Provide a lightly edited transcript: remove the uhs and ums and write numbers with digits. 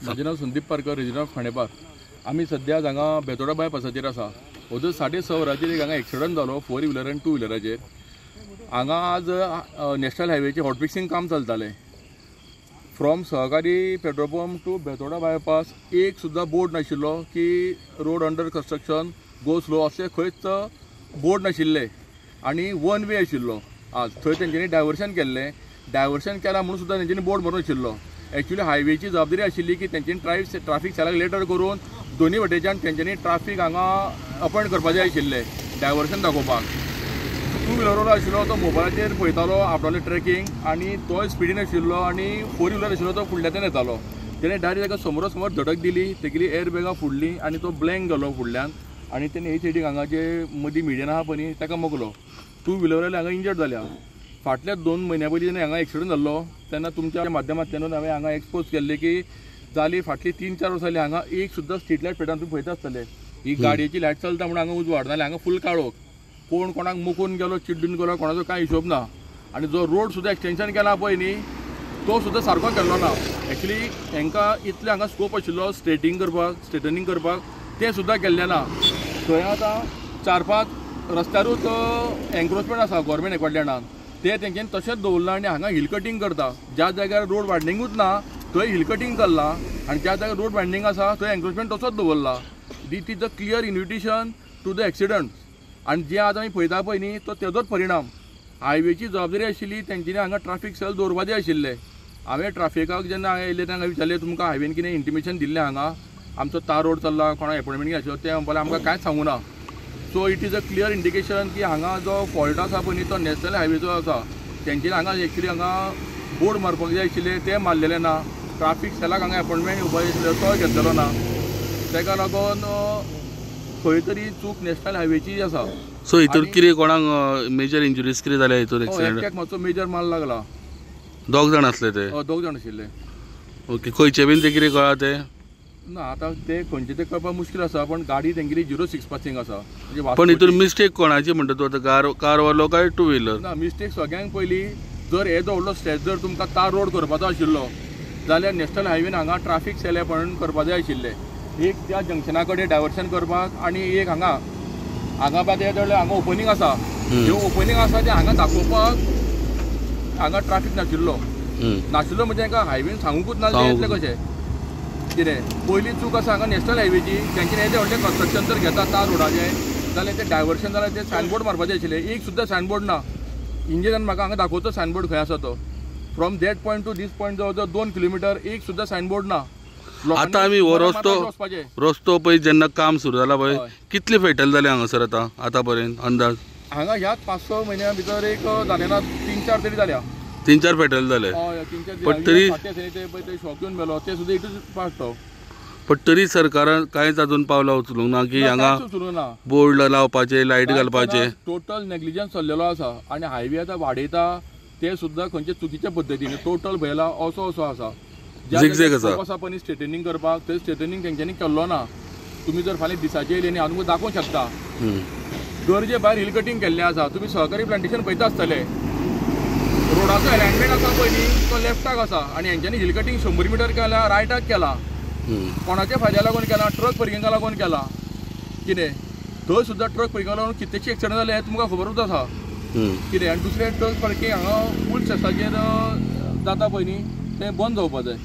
म्हजें नांव संदीप पारकर, resident of Khandepar. आमी सद्या हांगा बेतोडा बायपासाचेर आसा. हो 6:30 वरांचेर एक हांगा एक्सिडंट जालो 4 व्हिलर आनी 2 व्हिलराचेर. हांगा आज नॅशनल हायवेचें हॉटफिक्सिंग काम चलतालें. From Sahakari petrol pump to Betorda bypass एक सुद्दां बोर्ड नाशिल्लो की road under construction, go slow अशें खंयच बोर्ड नाशिल्ले आनी वन वे आशिल्लो. आज थंय तेंच्यांनी डायवर्शन केल्लें. डायवर्शन केलां म्हणून सुद्दां तेंच्यांनी बोर्ड मारून आशिल्लो. एक्चुअली हायवेची जबाबदारी आशिल्ली की तेंच्यांनी ट्राफीक सेलाक लेटर करून दोनी वटेच्यान तेंच्यांनी ट्राफीक हांगा अपॉयंट करपाचें आशिल्लें डायवर्शन दाखोवपाक. 2 व्हिलर आशिल्लो तो मोबायलाचेर पळयतालो आपणालें ट्रेकिंग आनी तोय स्पिडीन आशिल्लो आनी 4 व्हिलर आशिल्लो तो फुडल्यान येतालो. तेणें डायरेक्ट ताका समोरा समोर धडक दिली, तेगेली एअर बॅगां फुडली आनी तो ब्लँक गेलो फुडल्यान आनी तेणें हे सायडीक हांगा जे मदीं मिडियन आहा पळय न्ही ताका मोगलो. 2 व्हिलर हांगा इंजर्ड जाल्या. फाटल्या 2 म्हयन्या पयलीं जेन्ना हांगा एक्सिडंट जाल्लो तेन्ना तुमच्या माध्यमांतल्यानूच हांवें हांगा एक्सपोज केल्लें की जाली फाटली 3-4 वर्सां जाली हांगा एक सुद्दां स्ट्रीट लायट पेटान तुमी पळयता आसतले. ही गाडयेची लायट चलता म्हणून हांगा उजवाड, नाल्यार हांगा फूल काळोख. कोण कोणाक मोखून गेलो, चिड्डून गेलो, कोणाचो कांय हिशोब ना. आनी जो रोड सुद्दां एक्सटेंशन केला पळय न्ही तो सुद्दां सारको केल्लो ना. एक्चुअली हांकां इतलें हांगा स्कोप आशिल्लो स्ट्रेटिंग करपाक, स्ट्रेटनिंग करपाक, तें सुद्दां केल्लें ना. थंय आतां 4-5 रस्त्यारूच एन्क्रोचमेंट आसा गोवोरमेंट कडल्यान, ते तेंच्यांनी तशेंच दवरलां आनी हांगा हिल कटींग करता. ज्या जाग्यार रोड वायडनिंगूच ना थंय हिल कटींग चल्लां आनी ज्या जाग्यार रोड वायडनिंग आसा थंय एन्क्रोचमेंट तसोच दवरला. This is a clear invitation to the accident. आनी जे आज आमी पळयता पळय न्ही तो तेजोच परिणाम. हायवेची जबाबदारी आशिल्ली तेंच्यांनी हांगा ट्राफीक सेल दवरपाचें आशिल्लें. हांवें ट्राफिकाक जेन्ना हांगा येयलें तेन्ना विचारलें तुमकां हायवेन कितें इंटिमेशन दिल्लें हांगा आमचो तार रोड चल्ला, कोणाक एपॉयंटमेंट कितें आशिल्लो, तें म्हणपाक आमकां कांयच सांगूं ना. So it is a clear indication की हांगा जो फॉल्ट आसा पळय न्ही तो नॅशनल हायवेचो आसा. तेंच्यांनी हांगा एक्चुअली हांगा बोर्ड मारपाक जाय आशिल्ले ते मारलेले ना. ट्राफीक सेलाक हांगा एपॉयंटमेंट घेवपाक जाय आशिल्लो तोय घेतलेलो ना. ताका लागून खंय तरी चूक नॅशनल हायवेची आसा. सो हितून कितें कोणाक मेजर इंजुरीज कितें जाल्या हितून एक्सिडंट? एकट्याक मातसो मेजर माल लागला. 2 जाण आसले ते? 2 जाण आशिल्ले. ओके, खंयचे बीन ते कितें कळ्ळा ते? ना आतां ते खंयचे ते कळपाक मुश्कील आसा, पण गाडी तेंगेली 06 पासिंग आसा. पण हितून मिस्टेक कोणाची म्हणटा तूं आतां, कार वालो काय 2 व्हिलर? ना, मिस्टेक सगळ्यांक पयलीं जर येदो व्हडलो स्ट्रेच जर तुमकां तार रोड करपाचो आशिल्लो जाल्यार नॅशनल हायवेन हांगा ट्राफीक सेल अपॉयंट करपा जाय आशिल्ले. एक त्या जंक्शना कडेन डायवर्शन करपाक आनी एक हांगा हांगा बाद हांगा ओपनिंग आसा, ह्यो ओपनिंग आसा तें हांगा दाखोवपाक हांगा ट्राफीक नाशिल्लो. नाशिल्लो म्हणजे हांकां हायवेन सांगूकूच ना येतलें कशें कितें. पयली चूक आसा हांगा नॅशनल हायवेची. तेंच्यांनी येदें व्हडलें कन्स्ट्रक्शन जर घेता तार रोडाचें जाल्यार तें डायवर्शन जाल्यार तें सायनबोर्ड मारपाचें आशिल्लें. एक सुद्दां सायनबोर्ड ना. इंजिनियरान म्हाका हांगा दाखोवचो सायनबोर्ड खंय आसा तो. From that point to this point जवळ जवळ 2 किलोमिटर एक सुद्दां सायनबोर्ड ना. आतां आमी हो रस्तो पळय जेन्ना काम सुरू जाला पळय कितले फेटल जाले हांगासर आतां आतां पर्यंत अंदाज? हांगा ह्याच 5-6 म्हयन्या भितर एक जाले ना 3-4 तरी जाल्या. 3-4 फेटल जाले. हय, 3-4. पण तरी शॉक येवन मेलो ते सुद्दां एकूच पार्ट तो. पण तरी सरकारान कांयच अजून पावलां उचलूंक ना की हांगा बोर्ड लावपाचे, लायट घालपाचे. टोटल नेग्लिजन्स चल्लेलो आसा आनी हायवे आतां वाडयता ते सुद्दां खंयचे चुकीच्या पद्दतीन टोटल भयला असो असो आसा. झिगझॅग आसा पळय स्ट्रेटनिंग करपाक, थंय स्ट्रेटनिंग तेंच्यांनी केल्लो ना. तुमी जर फाल्यां दिसाचे येयले न्ही हांव तुमकां दाखोवंक शकता. गरजे भायर हिल कटींग केल्लें आसा. तुमी सहकारी प्लांटेशन पळयता आसतले. रोडाचो एलायनमेंट आसा पळय न्ही तो लेफ्टाक आसा आनी हेंच्यांनी हिल कटींग 100 मिटर केला, रायटाक केला. कोणाच्या फायद्या लागून केला? ट्रक पार्किंगा लागून केला. कितें थंय सुद्दां ट्रक पार्किंगा लागून कितलेशे एक्सिडंट जाले हें तुमकां खबरूच आसा. कितें आनी दुसरें ट्रक पार्किंग हांगा फूल स्ट्रेसाचेर जाता पळय न्ही तें बंद जावपा जाय.